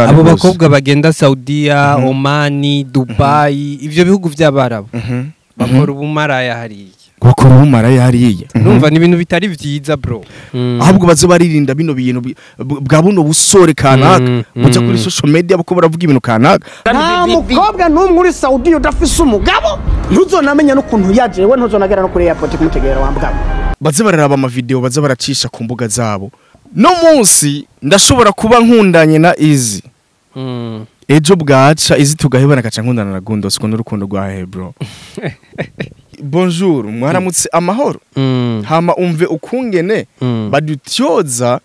Abo bakobwa bagenda Saudiya, Omani, Dubai, ivyo bihugu vy'abarabu bakora ubumaraya hariya. Bakora ubumaraya hariya. Numva ni ibintu bitari vyiza, bro. Ahubwo baze baririnda bino bintu bwa buno busore kanaka buca kuri social media bako baravuga ibintu kanaka. Nta mukobwa n'umwe uri Saudiya udafise umugabo, ntuzonamenya n'ukuntu yaje, we ntuzonagera no kuri airport kumutegera wa mbwa. Baze bararaba ama video baze baracisha ku mbuga zabo. No munsi ndashobora kuba nkundanye na Easy. Ejo bwaca Easy tugahebana kaca nkundana na Gundo, siko n'urukundo rwa he, bro. Bonjour, mwaramutse amahoro. Hama umve ukungene badutyoza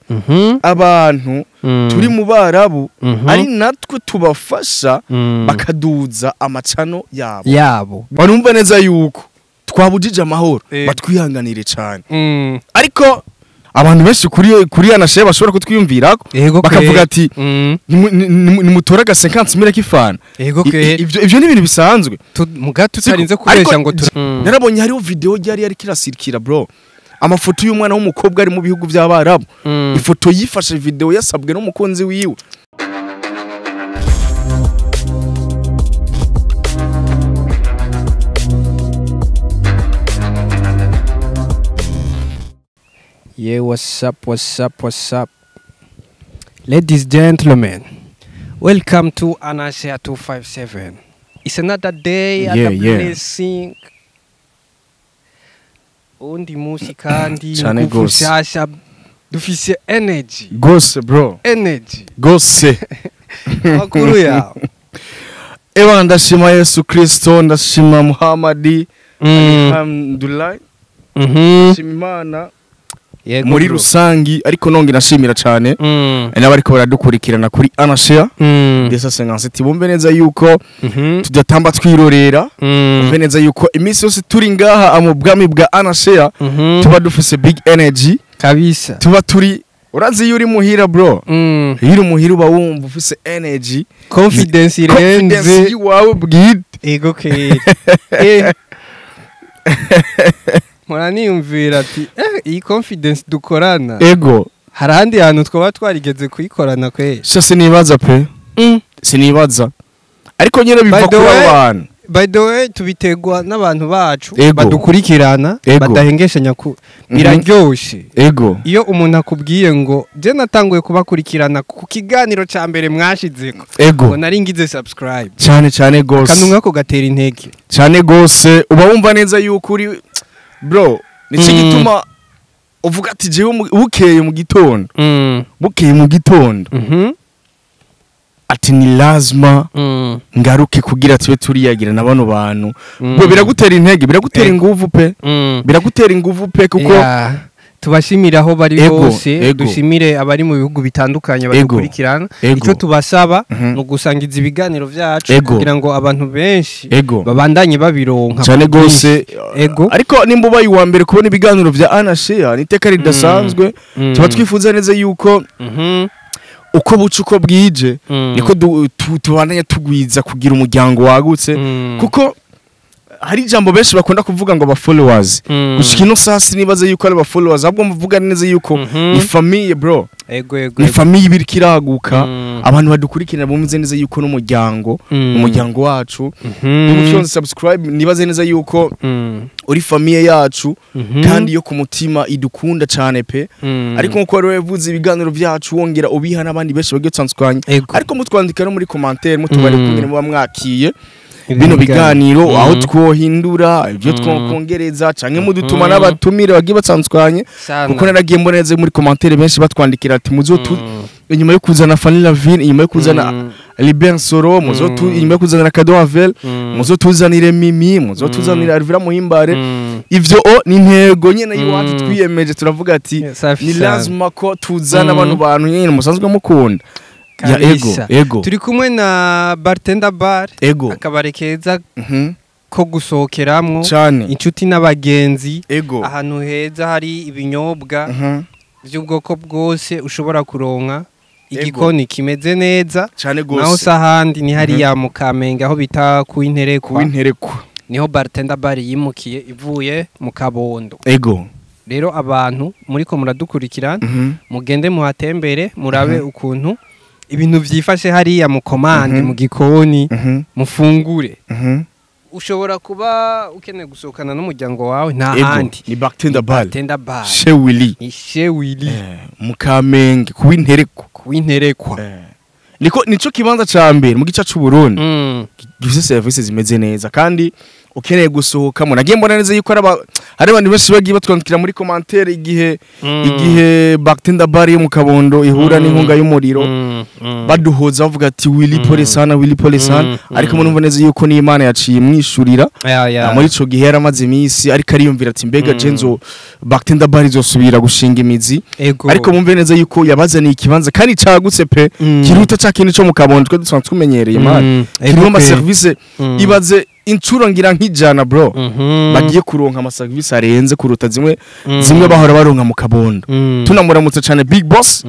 abantu turi mu barabu ari natwe tubafasha bakaduza amacano yabo. Yabo. Barumva neza yuko twabujije amahoro, batwihanganire cyane. Ariko abantu benshi kuri anashe bashobora kutwiyumvirako bakavuga ati nimutora ga 50,000 k'ifana. Ivyo ni ibintu bisanzwe. Muga tutarinze kubesha ngo narabonye hariho video yari yari kirasirikira, bro. Amafoto y'umwana w'umukobwa ari mu bihugu by'abarabu. Ifoto yifashe video yasabwe n'umukunzi wiwe. Yeah, what's up, what's up, what's up? Ladies, gentlemen, welcome to Anashare 257. It's another day, another blessing. Undi musi kandi nguvu shasha, dufise energy. Gose, bro. Energy. Gose. Makuru yawe. Ewa, ndashima Yesu Kristo, ndashima Muhammadi. Alhamdulillah. Ndashima Imana. Muri rusangi, ariko nonge nashimira cyane n'abariko baradukurikirana kuri Anashare ndetse 57, bumve neza yuko tudatamba twirorera, bumve neza yuko iminsi yose turi ngaha mu bwami bwa Anashare tuba dufise big energy kabisa. Tuba turi urazi iyo uri muhira, bro. Iyo uri muhira uba wumva ufise energy, confidence irenze iwawe bwite. Ego ke Mpora niyumvira ati iyi confidence dukorana. Ego. Hari ahandi hantu twaba twarigeze kuyikorana kwe. Sha sinibaza pe. Sinibaza. Ariko nyene biva kuri abantu. By the way, tubitegwa n'abantu bacu badukurikirana badahengeshanya ku biraryoshe. Ego. Iyo umuntu akubwiye ngo je natanguye kubakurikirana ku kiganiro ca mbere mwashizeko. Ngo nari ngize subscribe. Cyane cyane gose. Kanumwa ko gatera intege. Cyane gose uba wumva neza yuko uri bro, nico gituma uvuga ati jewe bukeye mu gitondo. Bukeye mu gitondo. Ati ni lazima ngaruke kugira tube turiyagira na bano bantu. Bro, biragutera intege, biragutera inguvu pe. Biragutera inguvu pe kuko tubashimira aho bari hose, dushimire abari mu bihugu bitandukanye badukurikirana. Icyo tubasaba ni ugusangiza ibiganiro vyacu kugira ngo abantu benshi babandanye babironka cyane gose. Ariko nimba ubaye uwa mbere kubona ibiganiro vya Anashare ni iteka ridasanzwe. Tuba twifuza neza yuko uko buca uko bwije niko tubandanya tugwiza kugira umuryango wagutse, kuko hari ijambo benshi bakunda kuvuga ngo aba followers. Gushika ino sasi nibaze yuko ari aba followers, ahubwo mvuga neza yuko ni famille, bro. Ego ego. Ni famille ibirikiraguka, abantu badukurikirana bumeze neza yuko n'umuryango, umuryango wacu. Niba ufyonze subscribe nibaze neza yuko uri famille yacu kandi yo ku mutima idukunda cyane pe. Ariko nkuko wari wavuze ibiganiro byacu wongera ubiha n'abandi benshi bagiye tsanzwanye, ariko mutwandika no muri commentaire mutubare kungene muba mwakiye bino biganiro, aho twohindura ibyo twokongereza canke mudutuma n'abatumire bagiye batsanzwanye, kuko naragiye mbona neza muri commentaire benshi batwandikira ati muzotu inyuma yo kuzana Fanny Lavine, inyuma yo kuzana Liben Soro, muzotu inyuma yo kuzana Kado Avel, muzotuzanire Mimi, muzotuzanire Alvira Muhimbare. Ivyo ni intego nyene yiwacu twiyemeje, turavuga ati ni lazima ko tuzana abantu bantu nyene musanzwe mukunda. Ya ego, ego. Turi kumwe na Bartender Bar, akabare keza ko gusohokeramwo inshuti n'abagenzi, ahantu heza hari ibinyobwa by'ubwoko bwose ushobora kuronka, igikoni kimeze neza. Naho sahandi ni hariya mu Kamenge aho bita ku Interekwa. Niho Bartender Bar yimukiye ivuye mu Kabondo. Ego. Rero abantu muriko muradukurikirana, mugende muhatembere murabe ukuntu Ibintu vyifashe hariya mu komande, mu gikoni, mufungure. Ushobora kuba ukeneye gusohokana n'umuryango wawe, nta handi. Ni Bartender Bar. Bartender Bar. Chez Willy. Ni Chez Willy. Mu Kamenge kuwinterekwa. Kuwinterekwa. Niko nico kibanza ca mbere mu gice c'u Burundi gifise services zimeze neza kandi ukeneye gusohokamo. Nagiye mbona neza yuko hari abantu benshi bagiye batwandikira muri commentaire igihe Bartender Bar yo mu Kabondo ihura n'inkunga y'umuriro, baduhoza bavuga ati Willy pole sana, Willy pole sana, ariko murumva neza yuko ni Imana yaciye imwishurira. Muri ico gihe yaramaze iminsi ariko ariyumvira ati mbega je Bartender Bar izosubira gushinga imizi, ariko mumve neza yuko yabazaniye ikibanza kandi cagutse pe, kiruta ca kintu co mu Kabondo twe dusanzwe tumenyereye man, kirimo ama service ibaze incuro ngira nk'ijana bro, bagiye kuronka ama service arenze kuruta zimwe bahora baronka mu Kabondo. Tunamuramutse cyane Big Boss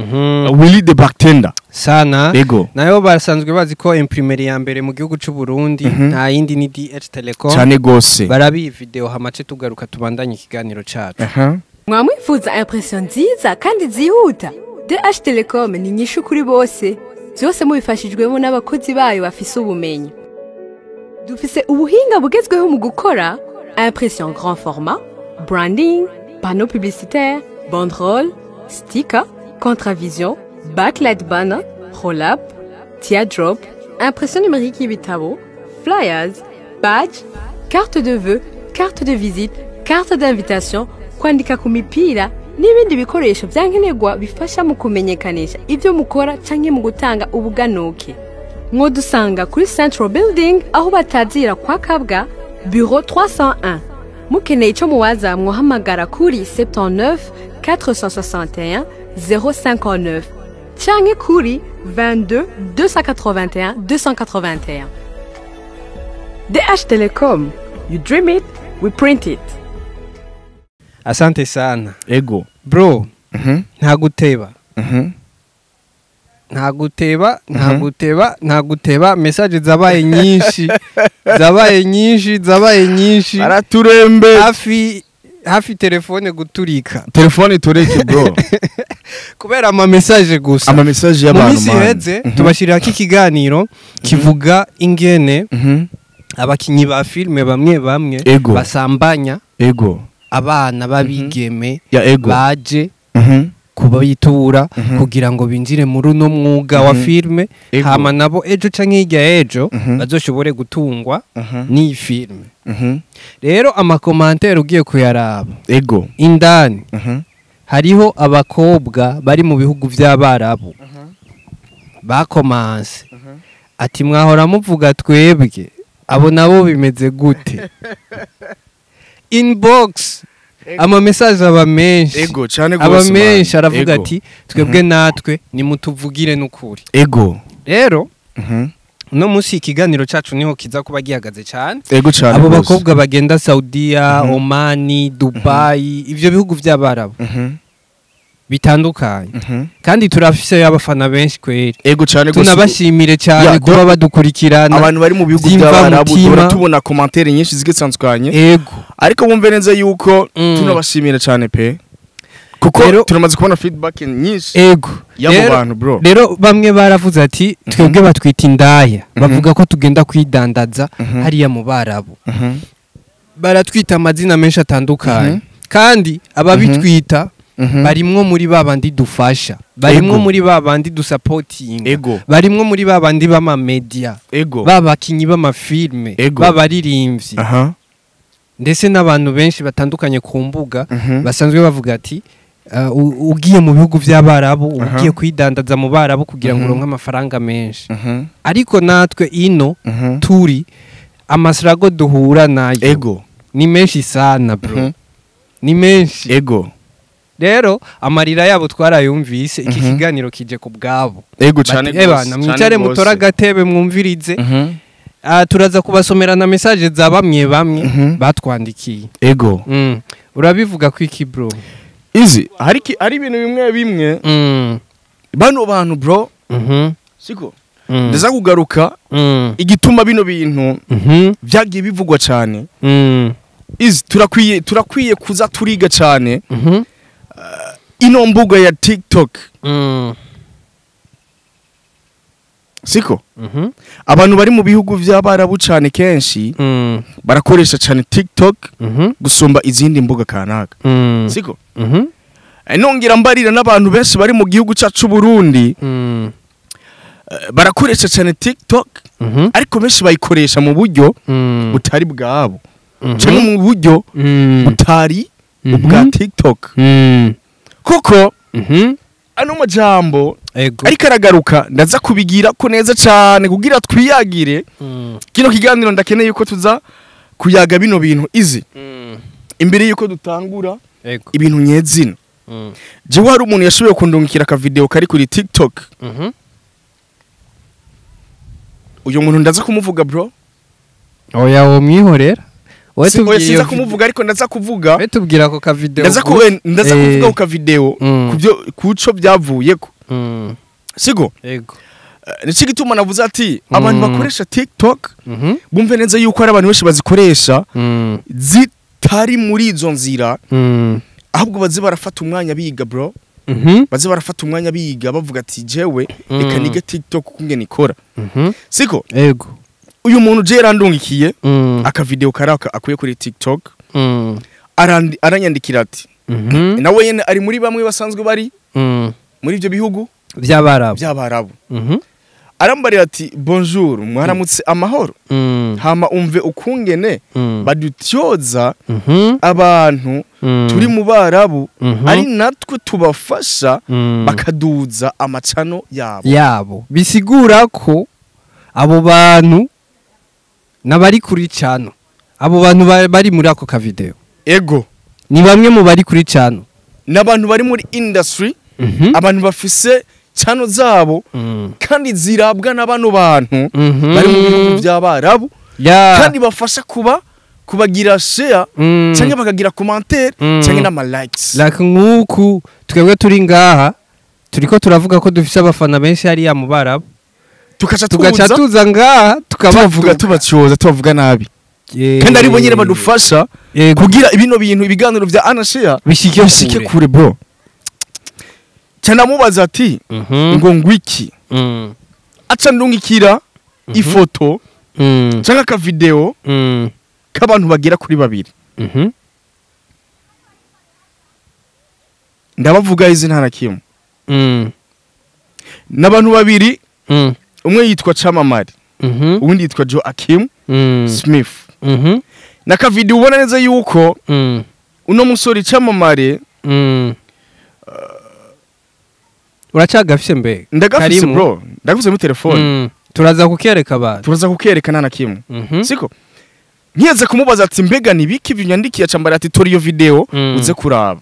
Willy the Bartender sana. Ego. Nayo basanzwe bazi ko imprimerie ya mbere mu gihugu c'u Burundi nta yindi ni DH Telecom cyane gose. Barabi video hamace tugaruka tubandanye ikiganiro cacu. Mwamwifuza impression nziza kandi zihuta, DH Telecom ni nyishu kuri bose, byose mubifashijwemo n'abakozi bayo bafise ubumenyi. Dufise ubuhinga bugezweho mu gukora impression grand format, branding, panneau publicitaire, banderole, sticker, contravision, backlight banner, roll-up, teardrop, impression numérique y'ibitabo, flyers, badge, carte de vœux, carte de visite, carte d'invitation, kwandika ku mipira n'ibindi bikoresho vyankenerwa bifasha mu kumenyekanisha ivyo mukora canke mu gutanga ubuganuke. Mwodusanga kuri Central Building aho batazira kwa Kabwa, bureau 301. Mukeneye ico muwaza mwohamagara kuri 79 461 059 canke kuri 22 281 281. DH Telecom, you dream it, we print it. Asante sana. Ego. Bro, nta guteba. Nta guteba, nta guteba, nta guteba, message zabaye nyinshi. Zabaye nyinshi, zabaye nyinshi. Araturembe. Hafi telefone guturika. Telefone iturike bro. Kubera ama message gusa. Ama message y'abantu. Mu minsi iheze tubashirira ikiganiro kivuga ingene abakinyi ba filme bamwe bamwe basambanya. Ego. Abana babigeme baje kubayitura kugira ngo binjire muri uno mwuga wa filme, hama nabo ejo canke hirya ejo bazoshobore gutungwa n'iyi filme. Rero amakomantere ugiye kuyaraba, ego, indani hariho abakobwa bari mu bihugu vy'Abarabu bakomanse ati mwahora muvuga twebwe, abo nabo bimeze gute? Inbox ama message aba menshi, ego cyane gose, aba menshi aravuga ati twebwe natwe nimutuvugire n'ukuri. Ego. Rero no munsi ikiganiro cacu niho kiza kuba gihagaze cyane. Ego cyane. Abo bakobwa bagenda Saudiya, Omani, Dubai, ivyo bihugu vy'Abarabu bitandukanye, kandi turafise abafana benshi kweri. Ego cyane gose, tunabashimire cyane kuba badukurikirana. Abantu bari mu bihugu by'Abarabu turatubona commentaire nyinshi zigisanzukanye. Ego. Ariko bumve neza yuko tunabashimira cyane pe, kuko turamaze kubona feedback nyinshi. Ego. Yabo bantu bro. Rero bamwe baravuze ati twebwe batwita indaya, bavuga ko tugenda kwidandaza hariya mu Barabu, baratwita amazina menshi atandukanye, kandi ababitwita barimwo muri babandi dufasha, barimwo muri babandi dusapotinga, barimwo muri babandi b'ama media, babakinyi b'amafilme, babaririmbyi, ndetse n'abantu benshi batandukanye ku mbuga basanzwe bavuga ati ugiye mu bihugu by'Abarabu ugiye kwidandaza mu Barabu kugira ngo uronke amafaranga menshi. Ariko natwe ino turi amasrago duhura nayo ego ni menshi sana bro, ni menshi. Ego. Rero amarira yabo twarayumvise, iki kiganiro kije ku bwabo. Ego cyane gose. Mwicare mutora agatebe mwumvirize. Turaza kubasomera na message za bamwe bamwe batwandikiye. Ego. Urabivuga ku iki bro? Easy, hari ibintu bimwe bimwe. Bano bantu bro. Siko. Ndaza kugaruka igituma bino bintu byagiye bivugwa cyane. Easy, turakwiye kuza turiga cyane. Ino mbuga ya TikTok. Siko? Abantu bari mu bihugu by'abarabu cyane kenshi barakoresha cyane TikTok gusumba izindi mbuga kanaka. Siko? Nongera mbarira n'abantu benshi bari mu gihugu cyacu Burundi barakoresha cyane TikTok ariko benshi bayikoresha mu buryo butari bwabo cyangwa mu buryo butari ubwa TikTok. Kuko ano majambo ariko aragaruka ndaza kubigira ko neza cyane kugira twiyagire kino kiganiro ndakeneye yuko tuza kuyaga bino bintu izi imbere yuko dutangura ibintu nyezina. Jewe hari umuntu yashoboye kundungikira ka video kari kuri TikTok. Uyu muntu ndaza kumuvuga bro. Oya wo mwihorera. Oya tubwira kumuvuga ariko ndaza kuvuga. We tubwira ko ka video. Ndaza kuvuga ko ka video kubyo kuco byavuyeko. Sigo? Yego. Nico gituma navuze ati abantu bakoresha TikTok bumve neza yuko ari abantu benshi bazikoresha zitari muri izo nzira. Ahubwo baze barafata umwanya biga bro. Baze barafata umwanya biga bavuga ati jewe reka nige TikTok kungene ikora. Siko? Yego. Uyu muntu je yarandungikiye aka video karaka akuye kuri TikTok. Aranyandikira ati nawe yene ari muri bamwe basanzwe bari muri ibyo bihugu by'abarabu. Arambarira ati bonjour mwaramutse amahoro. Hama umve ukungene badutyoza abantu turi mu barabu ari natwe tubafasha bakaduza amacano yabo. Bisigura ko abo bantu nabari kuri cano, abo bantu bari muri ako ka video. Ego ni bamwe mu bari kuri cano, n'abantu bari muri industry, abantu bafise cano zabo kandi zirabwa n'abano bantu bari mu bihugu by'abarabu kandi bafasha kubagira share cyangwa bakagira commentaire cyangwa n'ama likes. Like nkuku twebwe turi ngaha turiko turavuga ko dufise abafana benshi hariya mu barabu, tugaca tuza ngaha tukabavuga tubatyoza tubavuga nabi kandi ari bo nyine badufasha kugira ibino bintu ibiganiro vya Anashare bishike kure bro. Cyane amubaza ati ngo ngwiki aca ndungikira ifoto cyangwa ka video k'abantu bagera kuri babiri. Ndabavuga izina nta kimwe. N'abantu babiri, umwe yitwa Chamamari, uwundi yitwa Joakim Smith. Naka video ubona neza yuko uno musore Chamamare uracagafise mbe? Ndagafise bro, ndagafise muri telefone. Turaza kukereka abantu. Turaza kukerekana na kimwe. Siko? Nkiyeze kumubaza ati mbega nibiki binyandikiye acambara ati tori iyo video uze kuraba.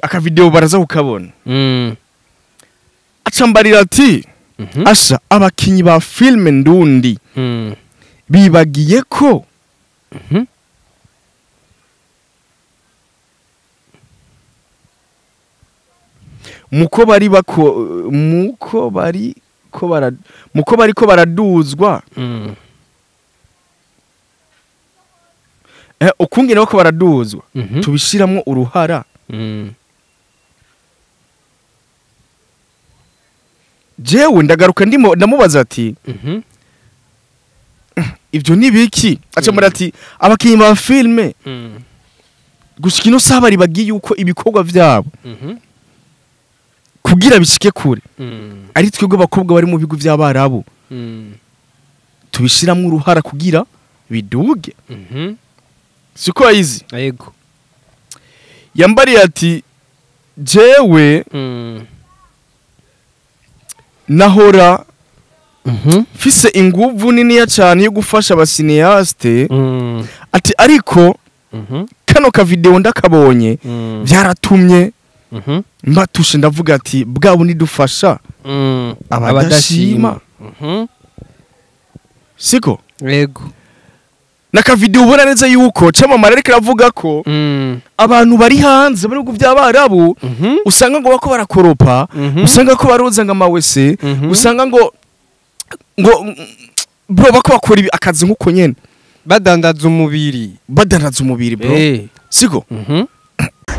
Aka video baraza kukabona. Acambarira ati asha abakinyi ba filme ndundi bibagiye ko muko bari ko baraduzwa ukungene bako baraduzwa tubishiramwo uruhara. Jewe ndagaruka ndimo ndamubaza ati ibyo nibiki? Acamara ati abakinyi ba filme gushika ino saha bari bagiye yuko ibikorwa vyabo kugira bishike kure ari twebwe abakobwa bari mu bigo by'abarabu tubishiramwo uruhara kugira biduge. Siko ayizi? Yego. Yambariye ati jewe nahora mfise inguvu niniya cyane yo gufasha abasineaste ati ariko kano ka video ndakabonye byaratumye mbatushe ndavuga ati bwabo nidufasha abadashima. Siko? Yego. Naka video ubona neza yuko Chamamare ariko aravuga ko abantu bari hanze muri bihugu by'abarabu usanga ngo bako barakoropa, usanga ko baroza ngo amawese, usanga ngo bro bako bakora akazi nkuko nyene badandaza umubiri, bro. Siko?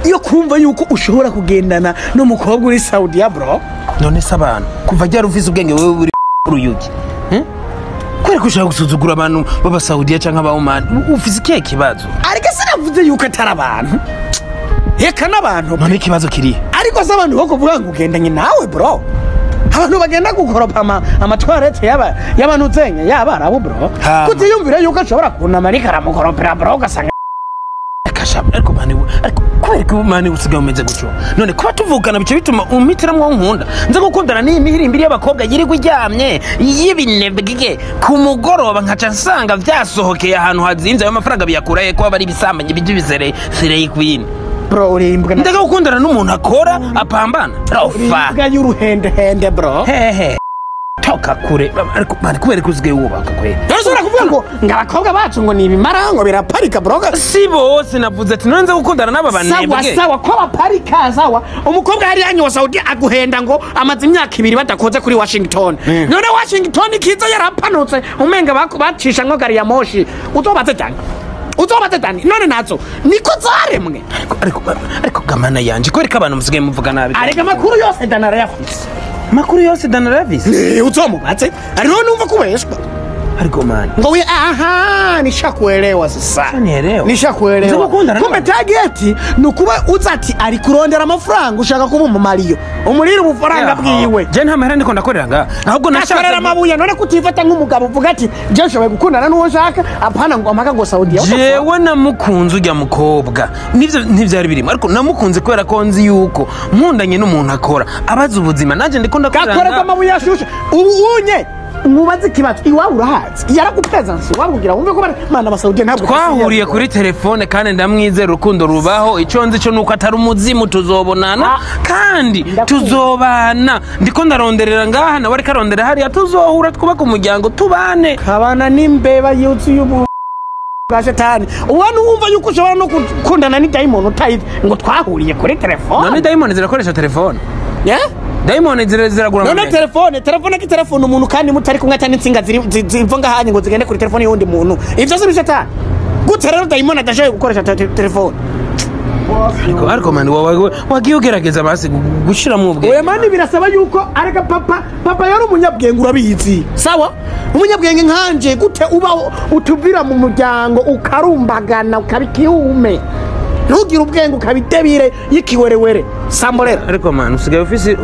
Iyo kumva yuko ushobora kugendana n'umukobwa uri Saudiya bro. None se abantu kuva ryari ufise ubwenge wewe uri uruyugi? Kubera ko ushaka gusuzugura abantu b'abasaudiya canke abahumani, ufise ikihe kibazo? Ariko sinavuze yuko atari abantu. Eka n'abantu. None ikibazo kiri? Ariko se abantu bo kuvuga ngo ugendanye nawe bro. Abantu bagenda gukoropa amatwarete y'abantu zenya y'abarabu bro. Kutiyumvira yuko ashobora kunama ariko aramukoropera bro ugasanga ariko mani, ariko kubera ko mani usigaye umeze gutyo. None kuba tuvukana bice bituma umpitiramwo nkunda. Nza gukundana n'iyi mihirimbiri y'abakobwa yirirwa iryamye y'ibinebwe ku mugoroba nkaca nsanga vyasohokeye ahantu hazinze ayo mafaranga biyakura he ko bari ibisambanyi by'ibizere sirey queen. Bro urimbwa. Ndaga gukundana n'umuntu akora apambana. Rofa. Urimbwa y'uruhendehende bro. Hehe. Toka kure ariko mani kubera ko usigaye wubaka kwe. Urashobora kuvuga ngo abakobwa bacu ngo ni ibimara ngo biraparika bro. Si bose navuze ati none nza gukundana n'aba banebwe. Sawa sawa ko baparika sawa. Umukobwa hari yanyu wa Saudi aguhenda ngo amaze imyaka 2 badakoze kuri Washington. None Washington kiza yarapanutse umenga bacisha ngo gari ya moshi. Uzobaze cyane. Uzobaze cyane. None nazo niko zaremwe. Ariko gamana yanje kwereka abantu musigaye muvuga nabi. Ariko amakuru yose danara yafise. Makuru yose danaravis. Uzomubatse. Ariho numva kubeshwa. Ariko man. Ngo we aha nishakuelewa sasa. Nielewa. Nishakuelewa. Kumbe target ni ukuba uzati ari kurondera amafaranga ushaka kuba umumariyo. Umurira ubufaranga bwiwe. Je nta mahera ndiko ndakorera nga. Ahubwo nashaka amabuye none kutifata nk'umugabo uvuga ati je nshoboye gukundana n'uwo nshaka apana ngo amaka ngo Saudiya. Jewe namukunze ujya mukobwa. Nivyo ntivyari birimo ariko namukunze kubera ko nzi yuko nkundanye n'umuntu akora abaza ubuzima nanje ndiko ndakorera. Gakorerwa amabuye ashushe. Ubu unye mubaze kibazo iwawe urahazi yaragupresence wabwira wumve ko mana abasaudiya ntabwo twahuriye kuri telefone kandi ndamwizera urukundo rubaho icyo nzi cyo nuko atari umuzimu tuzobonana kandi tuzobana ndiko ndaronderera ngaha nawe ariko arondera hariya tuzohura twubaka umuryango tubane kabana n'imbeba yuzuye ubu bwa shetani ubona wumva yuko ushobora no gukundana ni dayimoni utayizi ngo twahuriye kuri telefone. None dayimoni zirakoresha telefone? Yeah? Diamond ziragura. None telefone ki telefone umuntu kandi mutari kumwe atani insinga ziva ngahanye ngo zigende kuri telefone y'undi muntu. Ivyo si bishatani. Gute rero Diamond adashoboye gukoresha telefone? Ariko man wagiye ugerageza basi gushiramo ubwenge. Oya mani birasaba yuko areka papa yari umunyabwenge urabizi. Sawa? Umunyabwenge nkanje gute uba utuvira mu muryango ukarumbagana ukabikiume. Ntugira ubwenge ukabitebire yikiwerewere sambolera. Ariko man usigaye ufise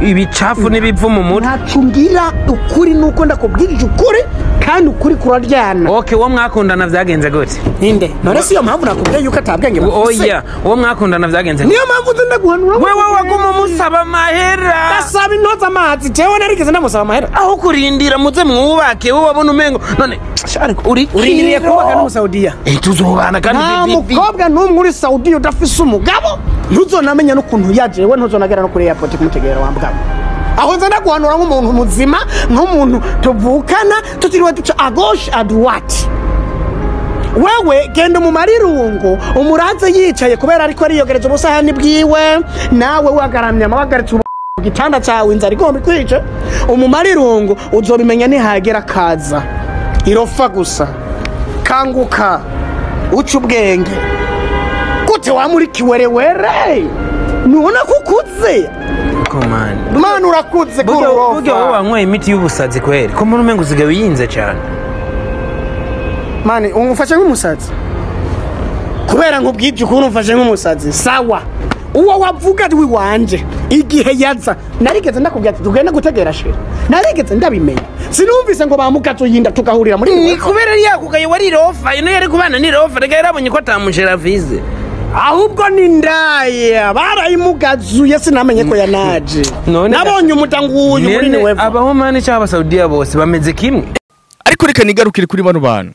ibicafu n'ibivu mu mutwe. Ntacungira ukuri nuko ndakubwirije ukuri kandi ukuri kuraryana. Okay, uwo mwakundana vyagenze gute? Ninde? None si yo mpamvu nakubwiye yuko atabwenge bafise. Oya, uwo mwakundana vyagenze. Niyo mpamvu nze ndaguhanura. Wewe waguma umusaba amahera. Ndasaba intoza amazi jewe narigeze ndamusaba amahera. Aho kurindira muze mwubake wowe wabona umengo. None ariko uri urindiriye kubaka n'umusaudiya. Tuzobana kandi mukobwa n'umwe uri Saudiya udafise umugabo ntuzonamenya n'ukuntu yaje we ntuzonagera no kuri airport kumutegera wambwa. Aho nza ndaguhanura nk'umuntu muzima nk'umuntu tuvukana tutiriwe duca à gauche à droite. Wewe genda mu marirungo umuraze yicaye kubera ariko ariyogereza ubusahani bwiwe nawe wagaramye amabagaritse gitanda cyawe inzara igomba ikwice umumarirungo uzobimenya nihagera kaza irofa gusa kanguka uca ubwenge gute wamuri kiwerewere nubona kukuze Mani urakuze kurofa. Burya wowe wanyweye imiti y'ubusazi kweri ko mbona umengo usigaye uyinze cyane. Mani umufashe nk'umusazi kubera nkubwije ukuntu umfashe nk'umusazi sawa uwo wavuga ari wanje igihe yaza narigeze ndakubwira ati tugende gutegera shira narigeze ndabimenya sinumvise ngo bamukazo yinda tugahurira muri ni kubera yakugaye wari rofa ino yari kubana ni rofa rega yarabonye ko atamushera vize ahubwo ni ndaya barayimugazuye sinamenye ko yanaje nabonye umutanguyu muri ni wewe abahomani cyangwa abasaudiya bose bameze kimwe. Ariko reka nigarukire kuri bano bantu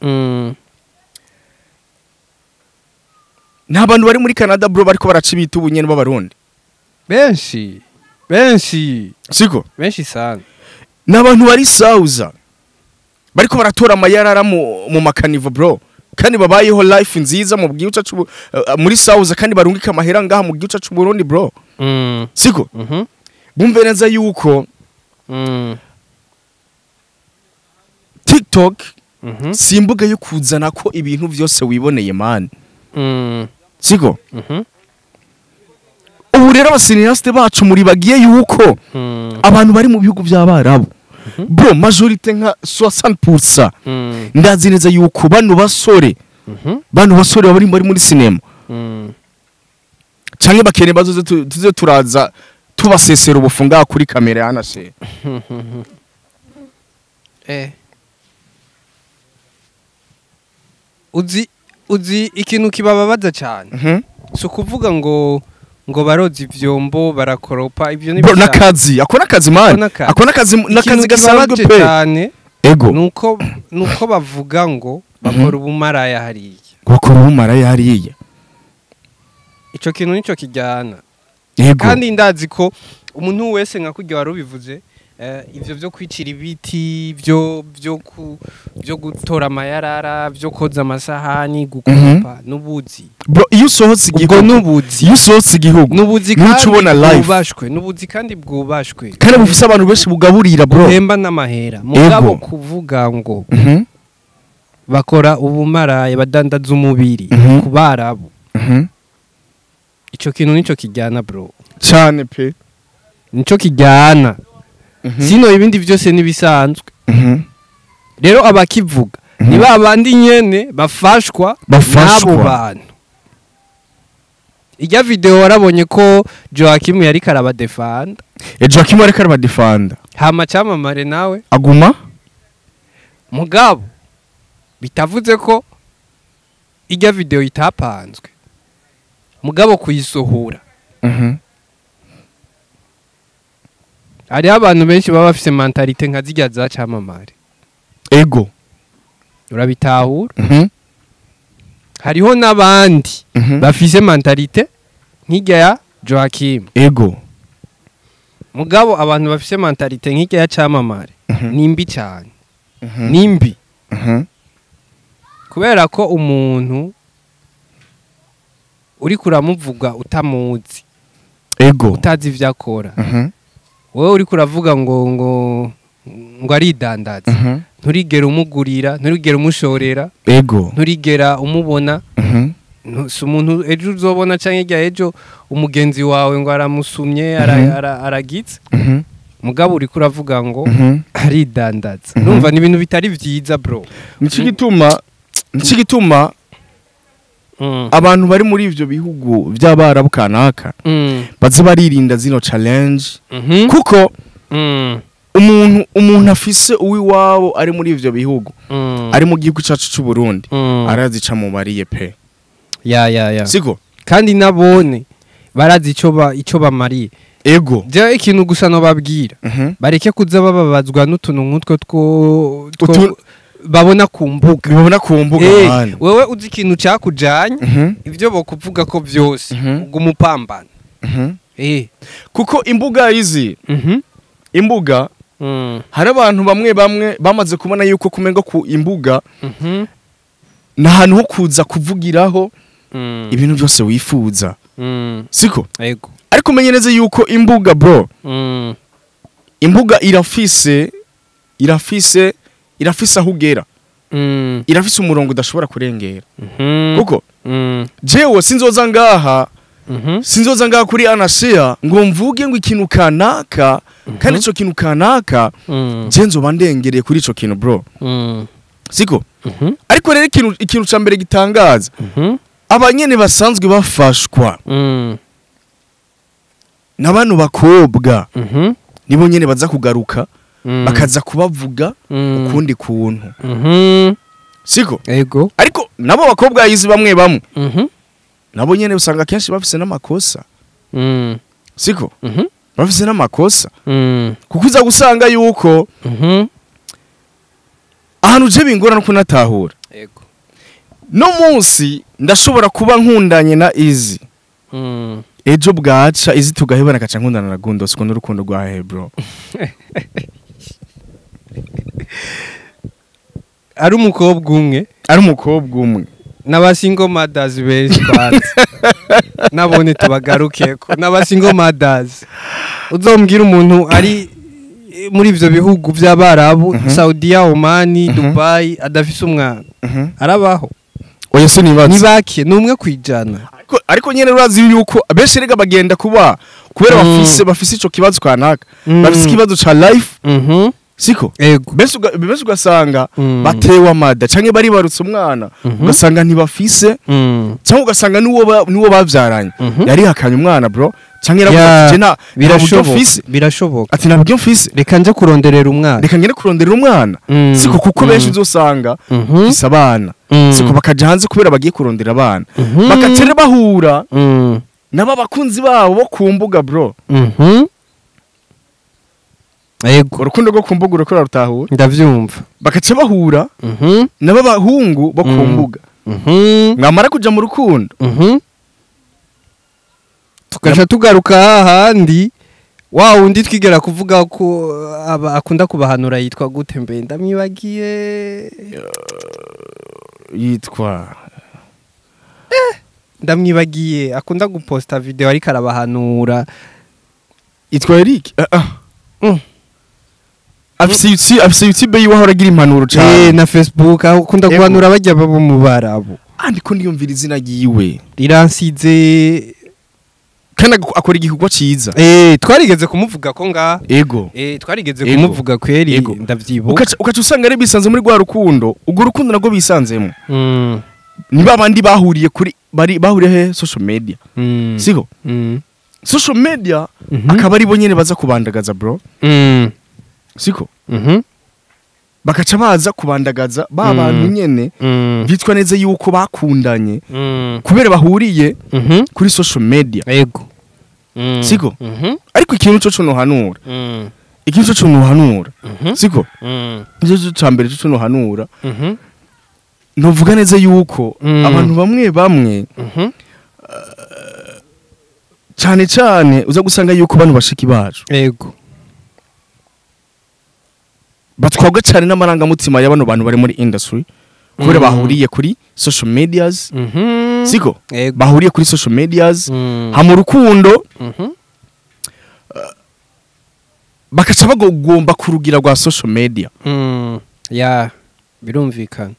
nta bantu bari muri Canada bro bariko baraca ibiti ubu nyene b'abarundi benshi benshi siko benshi sana n'abantu bari Sauza bariko baratora amayarara mu makanivo bro kandi babayeho life nziza mu gihugu cacu muri Sauza kandi barungika amahera ngaha mu gihugu cacu Burundi bro siko bumve neza yuko TikTok simbuga yo kuzana ko ibintu byose wiboneye man siko Ubu rero aba cinéastes bacu muri bagiye yuko abantu bari mu bihugu by'abarabu, bro, majorité nka 60%, ndazi neza yuko bano basore bari muri cinema canke bakene bazoze tuze turaza tubasesera ubufunga kuri kamera yanashe. Uzi ikintu kibababaza cyane, si ukuvuga ngo baroza ivyombo, barakoropa, ibyo ni Bro, nakazi ako, nakazi man, ako nakazi, nakazi gasanzwe pe. Cyane. Ego. Nuko bavuga ngo bakora ubumaraya hariya. Bakora ubumaraya hariya. Ico kintu nico kijyana. Ego. Kandi ndazi ko umuntu wese nka kurya wari ubivuze, ivyo vyo kwicira ibiti, byo gutora amayarara, byo koza amasahani, gukoropa, n'ubuzi. Bro, iyo usohotse Ubwo igihugu, n'ubuzi. iyo usohotse igihugu, N'ubuzi nico kandi ubona life. bwubashwe, n'ubuzi kandi bwubashwe. Kandi bufise abantu benshi bugaburira, bro. Buhemba n'amahera. Mugabo kuvuga ngo bakora ubumaraya, badandaza umubiri ku Barabu, ico kintu nico kijyana, bro. Cyane pe. Nico kijyana. Sino ibindi byose nibisanzwe. Rero abakivuga ni ba bandi nyene bafashwa Bafashwa. n'abo bantu. Ijya video warabonye ko Joachim yari karabadefanda. Joachim ariko arabadefanda. Hama Camamare nawe aguma. Mugabo bitavuze ko ijya video itapanzwe, mugabo kuyisohora, hariho abantu benshi baba bafise mentalité nka zirya za Camamare. Ego. Urabitahura? Hariho n'abandi bafise mentalité nk'irya ya Joachim. Ego. Mugabo abantu bafise mentalité nk'irya ya Camamare ni mbi cyane, ni mbi, kubera ko umuntu uri kuramuvuga utamuzi, Ego. utazi ivyo akora, wowe uri kuravuga ngo aridandaza, nturigera umugurira, nturigera umushorera, Ego. nturigera umubona. Si umuntu ejo uzobona canke hirya ejo umugenzi wawe ngo aramusumye, aragitse. Mugabo uriko uravuga ngo aridandaza. Numva ni ibintu bitari vyiza, bro. Nico gituma abantu bari muri ivyo bihugu by'abarabu kanaka baze baririnda zino challenge, kuko umuntu afise uwiwabo ari muri ivyo bihugu, ari mu gihugu cacu c'u Burundi, arazica mu bariye pe. Ya. Siko? Kandi nabone barazi ico bamariye. Ego. Jewe ikintu gusa no babwira, bareke kuza bababazwa n'utuntu nk'utwo two babona ku mbuga. Bibona ku mbuga, man. Wewe uzi ikintu cakujanye, ivyo bokuvuga ko vyose, uguma upambana. Kuko imbuga izi, imbuga, hari abantu bamwe bamwe bamaze kubona yuko kumenga ku imbuga ni ahantu ho kuza kuvugiraho ibintu byose wifuza, siko? Ego. Ariko umenye neza yuko imbuga, bro, imbuga irafise aho ugera, irafise umurongo udashobora kurengera, kuko jewe sinzoza ngaha, sinzoza ngaha kuri Anashia ngo mvuge ngo ikintu kanaka, kandi ico kintu kanaka je nzoba ndengereye kuri ico kintu, bro, siko? Ariko rero ikintu ca mbere gitangaza, abanyene basanzwe bafashwa na bano bakobwa, nibo nyene baza kugaruka bakaza kubavuga ukundi kuntu, siko? Ego. Ariko nabo bakobwa yizi bamwe bamwe, nabo nyene usanga kenshi bafise n'amakosa, siko? Bafise n'amakosa, kuko uza gusanga yuko ahantu je bingora no kunatahura, Ego. No munsi ndashobora kuba nkundanye na Izi, ejo bwaca Izi tugahebana, gaca nkundana na Gundo. Siko n'urukundo rwa he, bro? Ari umukobwa umwe. Ari umukobwa umwe. N'aba single mothers benshi kwanza nabone tubagarukeko, n'aba single mothers. Uzombwira umuntu ari muri ivyo bihugu vy'Abarabu, Saudiya, Omani, Dubai, adafise umwana, arabaho? Oya, sinibaza. Ni bake, ni 1%. Ariko nyene urazi yuko abenshi rega bagenda kuba kubera bafise ico kibazo kanaka, bafise ikibazo ca life. Siko benshi ugasanga batewe amada canke bari barutse umwana, ugasanga ntibafise, cyangwa ugasanga nuwo bavyaranye yarihakanye umwana bro, canke yaravuze ati na birashoboka ati nabyo mfise, reka nje kuronderera umwana, reka ngende kuronderera umwana. Siko kuko benshi uzosanga bafise abana, siko bakaja hanze kubera bagiye kurondera abana, bakatere bahura naba bakunzi babo bo kumbuga bro. Yego, urukundo rwo kumbuga urukora rutahura, ndavyumva. Bakaca bahura naba bahungu bo kumbuga. Mwamara kuja mu rukundo tukaca tugaruka hahandi wa wundi twigera kuvuga ko akunda kubahanura yitwa gute mbe ndamwibagiye, yitwa ndamwibagiye, akunda guposta video ariko arabahanura, yitwa Eric. Afise YouTube yiwe ahora agira impanuro cyane, na Facebook akunda kubanura bajya babo mu barabo. Andiko ndiyumvira izina ryiwe riransize, kandi akora igikorwa ciza. Twarigeze kumuvuga ko nga ego, twarigeze kumuvuga kweri, ndavyibuka. Ukaca usanga ari bisanze muri rwa rukundo, ubwo rukundo nabwo bisanzemo. Ni babandi bahuriye kuri bari bahuriye he social media. Siko social media akaba ari bo nyene baza kubandagaza bro. Siko bakaca baza kubandagaza ba bantu nyene bitwa neza yuko bakundanye kubera bahuriye kuri social media. Yego. Siko ariko ikintu cyo nohanura, ikintu cyo nohanura, siko ikintu cyo mbere cyo nohanura, novuga neza yuko abantu bamwe bamwe cyane cyane uza gusanga yuko bano bashiki bacu, yego, batwabwa cyane n'amarangamutima y'abano bantu bari muri industry kubera bahuriye kuri social medias. Siko bahuriye kuri social medias ha mu rukundo, bakaca bagomba kurugira rwa social media. Ya birumvikana.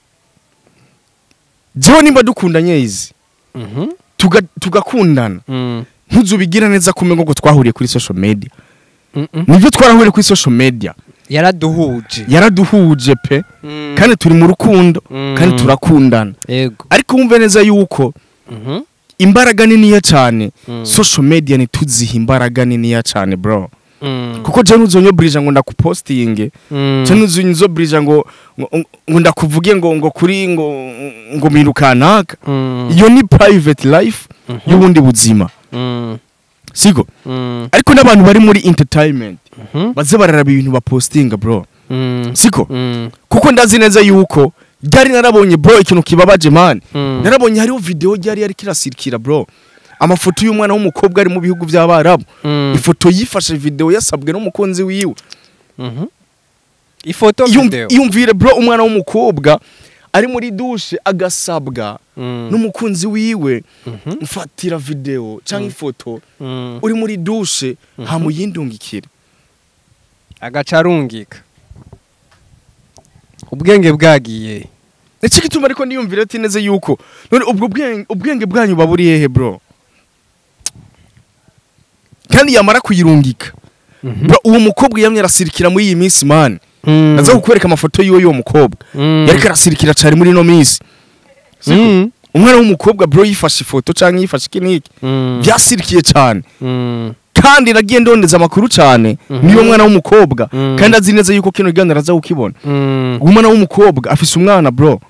Jewe nimba dukundanye izi tugakundana, ntuzubigira neza kumengo ngo twahuriye kuri social media. Nivyo twarahuriye kuri social media, yaraduhuje pe, kandi turi mu rukundo, kandi turakundana. Yego. Ariko wumve neza yuko imbaraga niniya cyane social media nituziha imbaraga niniya cyane bro. Kuko je ntuzonyobrija ngo ndakupostinge, je ntuzonyobrija ngo ndakuvuge ngo kuri ngo mirukanaka. Iyo ni private life y'ubundi buzima. Siko ariko n'abantu bari muri entertainment baze bararaba ibintu bapostinga bro. Siko kuko ndazi neza yuko ryari narabonye bro ikintu kibabaje man. Narabonye hariho video ryari yari kirasirikira bro, amafoto y'umwana w'umukobwa ari mu bihugu by'abarabu. Ifoto yifashe video yasabwe n'umukunzi wiwe. Ifoto video yumvire bro, umwana w'umukobwa ari muri douche agasabwa n'umukunzi wiwe, mfatira video cyangwa ifoto uri muri douche hamuyindungikira, agacarungika. Ubwenge bwagiye. Iki gituma ariko niyumvire ati neze yuko none ubwo ubwenge bwanyu baburi hehe bro? Kandi yamara kuyirungika bro, uwo mukobwa yamye arasirikira muri iyi minsi man. Naza kukwereka amafoto yiwe y'uwo mukobwa yariko arasirikira cyane muri no minsi. Umwana w'umukobwa bro yifashe ifoto canke yifashe iki niki, byasirikiye cyane. Kandi nagiye ndondeza amakuru cyane niyo mwana w'umukobwa, kandi azi neza yuko kino kiganiro aza kukibona. Umwana w'umukobwa afise umwana bro,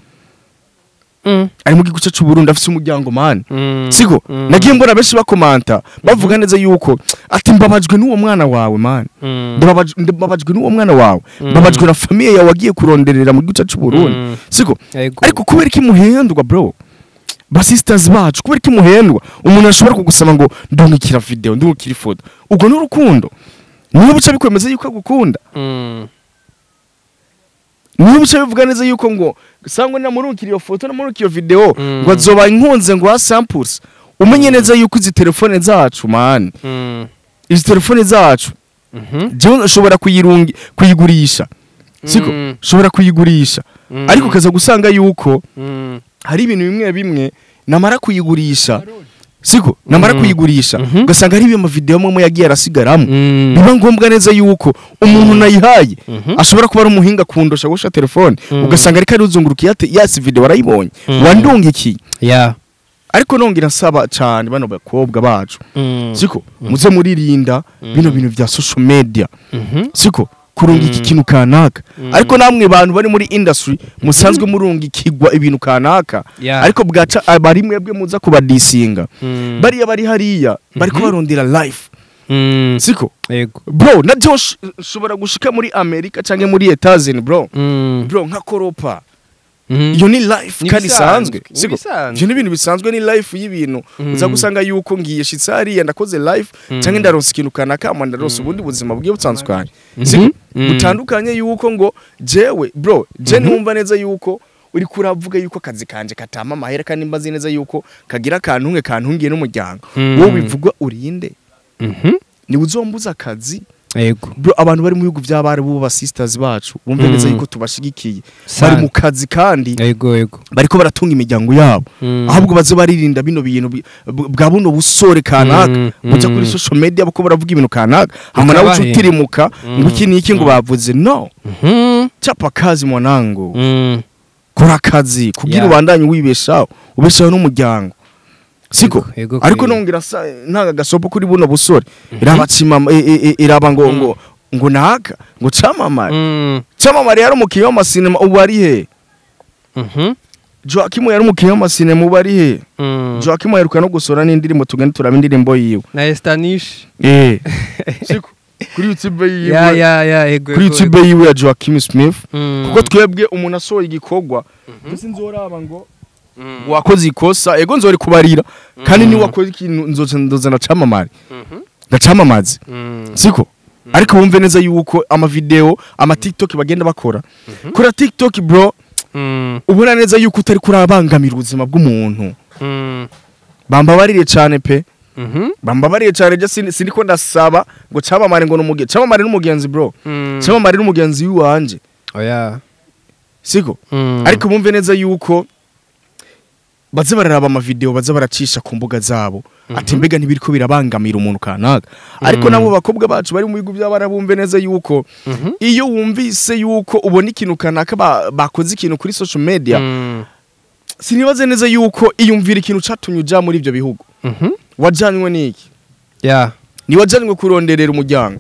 ari mu gihugu cy'u Burundi, afise umuryango man. Siko nagiye mbona benshi bakomanta bavuga neza yuko ati mbabajwe n'uwo mwana wawe man, ndababajwe n'uwo mwana wawe, mbabajwe na famille yawe wagiye kuronderera mu gihugu cy'u Burundi. Siko ariko kubera iki muhendwa bro, ba sisters bacu, kubera iki muhendwa? Umuntu ashobora kugusaba ngo ndungikira video, ndungikira ifoto, ubwo n'urukundo niyo bica bikwemeza yuko agukunda. Niyo bica bivuga neza yuko ngo sangwe namurungikira iyo foto, namurungikira iyo video, ngo azoba inkunze ngo ha samples. Umenye neza yuko izi telefone zacu man, izi telefone zacu jewe ushobora kuyigurisha. Siko ushobora kuyigurisha, ariko kaza gusanga yuko hari ibintu bimwe bimwe namara kuyigurisha Siko namara kuyigurisha ugasanga ari ibyo video amwe yagiye arasigaramo. Biba ngombwa neza yuko umuntu nayihaye ashobora kuba ari umuhinga kundosha gusha telefone, ugasanga ariko aruzunguruka yasi video warayibonye wandungikiye. Ariko nongira nsaba cyane bano bakobwa bacu, siko muze muririnda bino bintu vya social media, siko kurungika ikintu kanaka. Ariko namwe bantu bari muri industry musanzwe murungikirwa ibintu kanaka, ariko bwaca abari mwebwe muza kubadisinga, bariya bari hariya bari kubarondera life, siko bro. Na Josh nshobora gushika muri America canke muri Etazini bro, bro nka koropa. Iyo ni life kandi isanzwe, siko ivyo ni ibintu bisanzwe, ni life y'ibintu. Uza gusanga yuko ngiye shitse hariya ndakoze life canke ndaronse ikintu kanaka, ama ndaronse ubundi buzima bugiye butandukanye, siko butandukanye yuko ngo jewe bro je ntumva neza yuko uri kuravuga yuko akazi kanje katama amahera kandi mbazi neza yuko kagira akantu kantungiye n'umuryango. Wowe bivugwa urinde ni uzombuza akazi. Yego bro, abantu bari mu bihugu by'abari bo ba sisters bacu bumve neza yuko tubashigikiye, bari mu kazi kandi yego bariko baratunga imiryango yabo. Ahubwo baze baririnda bino bintu bwa buno busore kanaka buja kuri social media bako baravuga ibintu kanaka, hama nawe utirimuka ngo iki niki ngo bavuze. No, chapa kazi mwanangu, kora akazi kugira ubandanye wibeshaho, ubeshaho n'umuryango, siko. Ariko nongira ntanga gasopo kuri buno busore, irabacima iraba ngo ngo ngo naka ngo camamare. Camamare yari umukinnyi w'amasinema ubu ari he? Joachim yari umukinnyi w'amasinema ubu ari he? Joachim aheruka no gusora n'indirimbo, tugende turaba indirimbo yiwe na Estanish. Siko kuri YouTube yiwe. Yego kuri YouTube yiwe ya Joachim Smith. Kuko twebwe umuntu asohoye igikorwa ndetse nzoraba ngo wakoze ikosa, ego nzori kubarira, kandi ni wakoze ikintu nzoza ndacamamare, ndacamamaze, siko. Ariko wumve neza yuko ama video ama TikTok bagenda bakora kora TikTok bro, ubona neza yuko utari kurabangamira ubuzima bw'umuntu. Bambabarire cyane pe, bambabariye cyane je siniko ndasaba ngo camamare ngo numugenzi, camamare n'umugenzi bro, camamare n'umugenzi wanje, oya siko. Ariko bumve neza yuko baze bararaba ama video baze baracisha ku mbuga zabo, ati mbega ntibiriko birabangamira umuntu kanaka. Ariko nabo bakobwa bacu bari mu bihugu by'abarabumve neza yuko iyo wumvise yuko ubona ikintu kanaka bakoze ikintu kuri social media, sinibaze neza yuko iyumvira ikintu catumye uja muri ivyo bihugu. Wajanywe niki? Ni wajanywe kuronderera umuryango,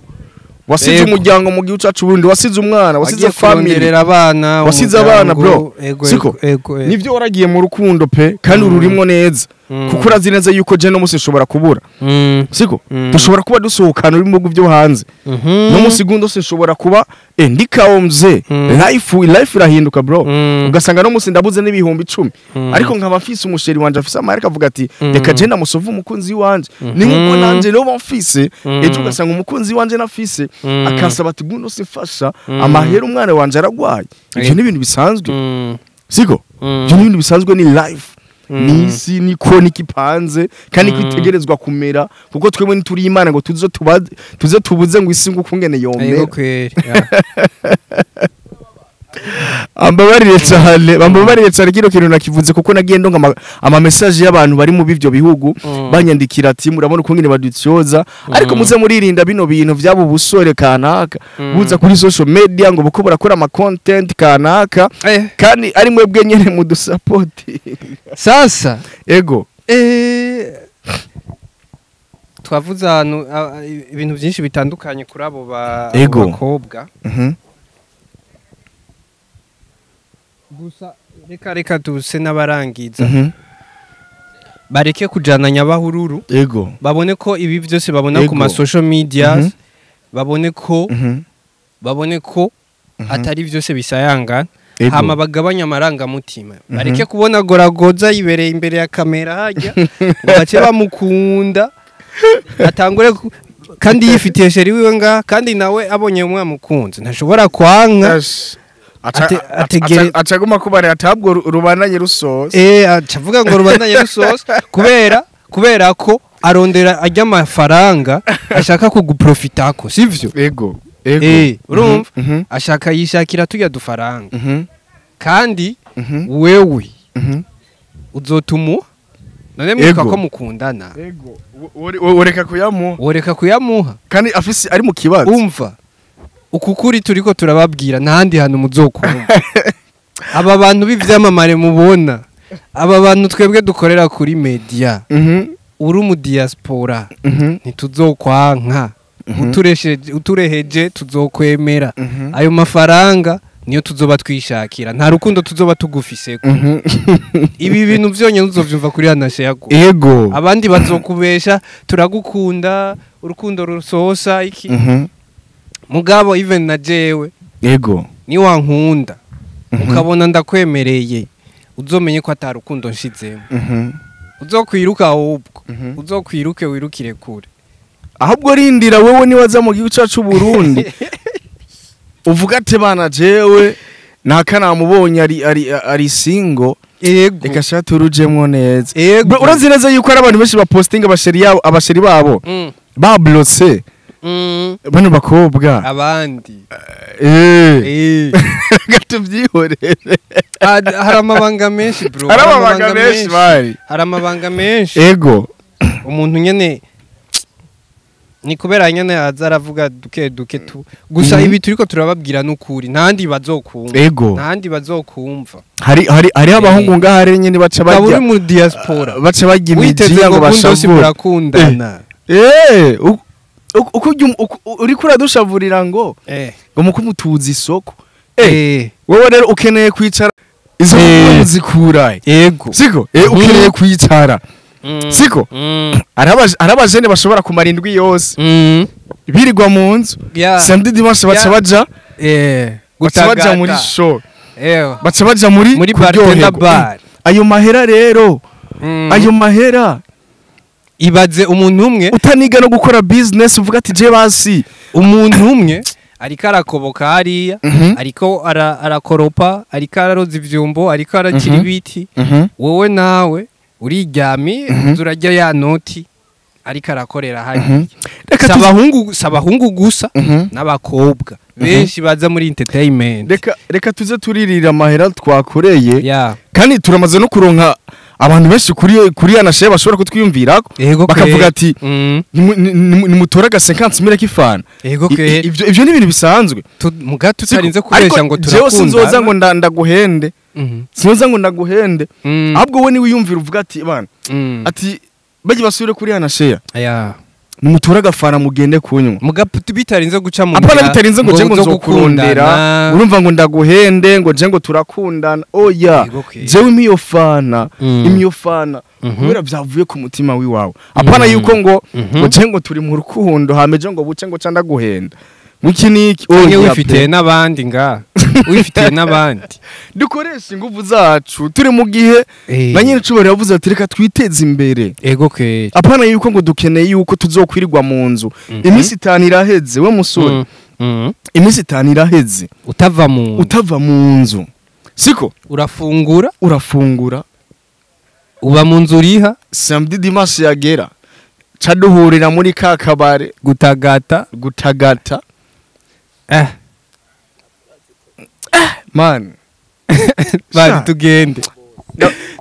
wasize umuryango mu gihugu cacu Burundi, wasize umwana, wasize family, abana, wasize abana bro, siko. Nivyo waragiye mu rukundo pe, kandi ururimwo neza, kuko urazi neza yuko je no musi nshobora kubura, siko. Dushobora kuba dusohokana uri mu bihugu byo hanze, no musi gundo sinshobora kuba ndikaomze. Life irahinduka bro, ugasanga no musi ndabuze n'ibihumbi 10, ariko nkaba mfise umusheri wanje afise amahera akavuga ati reka je ndamusova umukunzi wanje, ni nkuko nanje rero mfise ejo ugasanga umukunzi wanje nafise akansaba ati gundo simfasha amahera umwana wanje aragwaye. Ivyo ni ibintu bisanzwe, siko. Ivyo ni ibintu bisanzwe, ni life, ni isi niko nikipanze kandi kwitegerezwa kumera, kuko twebwe ntituri Imana ngo tuze tubuze ngo isi ngo kungene yomera. Ambabarire cyane, bambabarire cyane kino kintu nakivuze kuko nagiye ndonga ama message y'abantu bari mu bivyo bihugu banyandikira ati murabona ukungene badutyoza, ariko muze muririnda bino bintu vyabo busore kanaka buza kuri social media ngo buko burakora ama content kanaka, kandi ari mwebwe nyene mudusupport. Sasa ego twavuze ahantu ibintu byinshi bitandukanye kuri abo bakobwa. Gusa reka tuse n'abarangiza, bareke kujana nyabahururu, ego babone ko ibi byose babona ku ma social media, babone ko atari byose bisayangana, hama bagabanya amarangamutima, bareke kubona goragoza yibereye imbere ya kamera hajya ngo bace bamukunda atangure kandi yifitiye sheri wiwe nga, kandi nawe abonye umwamukunze ntashobora kwanka. Acaguma kubara atabwo rubandanye rusosa, acavuga ngo rubandanye rusosa kubera ko arondera ajya amafaranga ashaka kuguprofitako, sivyo? Ego urumva ashaka yishakira tujya dufaranga, kandi wewe uzotumuha. None mwitwa ko mukundana. Ego woreka kuyamuha. Woreka kuyamuha. Kandi afisi ari mu kibazo. Umva. Ukukuri turiko turababwira ntahandi hantu muzokumva. Aba bantu b'ivyamamare mubona. Aba bantu twebwe dukorera kuri media. Uri mu diaspora. Ntituzokwanka. Utureheje tuzokwemera. Ayo mafaranga niyo tuzoba twishakira. Nta rukundo tuzoba tugufiseko. Ibi bintu vyonye uzovyumva kuri Anashe yago. Ego. Abandi bazokubesha turagukunda, urukundo rusosa iki. Mugabo even na jewe. Ego. Ni wankunda. Ukabona ndakwemereye. Uzomenye ko atarukundo nshizemo. Uzokwiruka ahubwo. Uzokwiruke wirukire kure. Ahubwo rindira wewe ni waza mu gihugu cyacu Burundi. Uvuga ati bana jewe naka namubonye ari single. Ego. Reka shaturujemwo neza. Ego. Urazi neza yuko ari abantu benshi bapostinga abasheri yabo abasheri babo. Bablotse. Bano bakobwa abandi. Gatuvyihorere. Hari amabanga menshi bro. Hari amabanga menshi bari. Hari amabanga menshi. Ego. Umuntu nyene ni kubera nyene aza aravuga duke duke tu. Gusa ibi turiko turababwira nukuri ntandi bazokumva. Ego. Ntandi bazokumva. Hari abahungu ngahare nyene baca bajya. Uri mu diaspora. Baca bajya imijiya ngo bashavure. Murakundana. Uriko uradushavurira ngo ngo mukumutuza isoko. Wewe rero ukeneye kwicara izo muzikura. Ego. Siko ukeneye kwicara. Siko arabajene bashobora kumara indwi yose birirwa mu nzu. Samedi dimanche baca baja baca muri show. Baca baja muri bartender bar. Ayo mahera rero ayo mahera ibaze umuntu umwe utaniga no gukora business uvuga ati je basi umuntu umwe ariko arakoboka hariya ariko arakoropa ariko araroza ivyumbo ariko arakira ibiti wowe nawe uriryami uzurajya ya noti ariko arakorera hariya. Sabahungu gusa n'abakobwa benshi baza muri entertainment. Reka tuze turirira amahera twakoreye. Kandi turamaze no kuronka abantu benshi kuri Anashe bashobora kutwiyumvirako bakavuga ati nimutora ga 50000 k'ifana. Ivyo ni ibintu bisanzwe. Muga tutarinze kubesha ngo turakunda. Jewe sinzoza ngo ndaguhende. Sinzoza ngo ndaguhende. Ahubwo we ni wiyumvira uvuga ati bana ati baje basubire kuri Anashe. Nimutora gafana mugende kunywa. Muga bitarinze guca mu nzira. Apana bitarinze ngo je ngo nzokurondera. Urumva ngo ndaguhende ngo je ngo turakundana. Oya. Jewe imiyo fana, imiyo fana kubera byavuye ku mutima wiwawe. Apana yuko ngo je ngo turi mu rukundo hameje ngo buce ngo ca ndaguhenda. Muki niki? Oya wifitiye nabandi nga. Wifitiye nabandi. Dukoresha ingufu zacu turi mu gihe na nyine cubari yavuze ati reka twiteze imbere. Ego ke. Apana yuko ngo dukeneye yuko tuzokwirirwa mu nzu. Iminsi itanu iraheze we musore. Iminsi itanu iraheze utava mu utava mu nzu. Siko urafungura urafungura uba mu nzu uriha samedi dimanche yagera ca duhurira muri ka kabare gutagata gutagata. Man bari tugende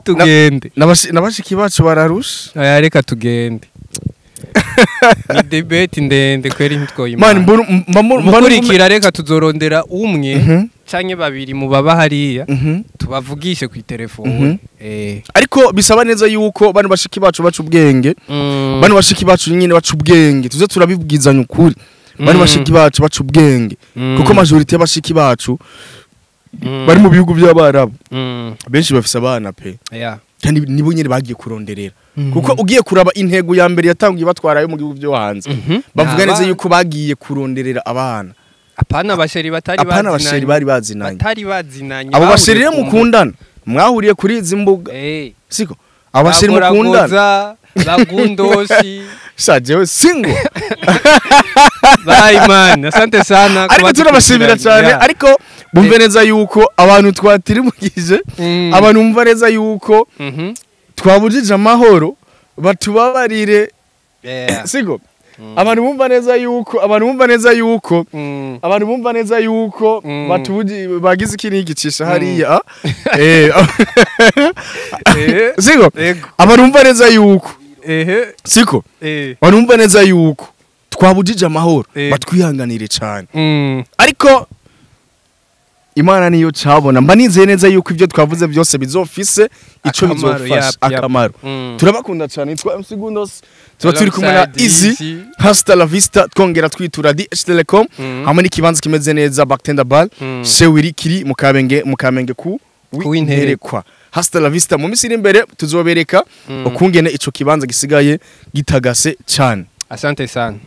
tugende nabashiki bacu bararusha. Oya reka tugende. Ni debate ndende kweri ntitwoyimana. Man mukurikira reka tuzorondera umwe canke babiri mu baba hariya tubavugishe ku telefone. Ariko bisaba neza yuko bano bashiki bacu bacu ubwenge. Bano bashiki bacu nyine bacu ubwenge tuze turabibwizanya ukuri. Bano bashiki bacu bacu ubwenge kuko majorité y'abashiki bacu bari mu bihugu by'abarabu benshi bafise abana pe. Kandi nibo nyene bagiye kuronderera kuko ugiye kuraba intego ya mbere yatangiye batwarayo mu gihugu byo hanze bavuga neza yuko bagiye kuronderera abana. Apana abasheri batari bazinanye. Apana abasheri bari bazinanye. Batari bazinanye. Abo basheri rero mukundana mwahuriye kuri izi mbuga. Siko abasheri mukundana bagundosi sha jewe single. Bye man, asante sana. Ariko turabashimira cyane ariko bumve neza yuko abantu twatirimugije abantu bumva neza yuko twabujije amahoro batubabarire. Siko Abantu bumva neza yuko, abantu bumva neza yuko, abantu bumva neza yuko batuji bagize iki n'igicisha hariya, siko? Abantu bumva neza yuko, siko? Abantu bumva neza yuko twabujije amahoro, batwihanganire cyane. Ariko Imana niyo cabona, mba nizeye neza yuko ibyo twavuze byose bizofise ico bizofasha, akamaro. Turabakunda cyane, nitwa MC Gundos, tuba turi kumwe na Easy, hasta la vista. Twongera twitura DH Telecom hamwe n'ikibanza kimeze neza, Bartender Bar Shewiri, kiri mu Kabenge, mu Kamenge ku Winterekwa. Hasta la vista. Mu minsi iri imbere tuzobereka ukungene ico kibanza gisigaye gitagase cyane. Asante sana.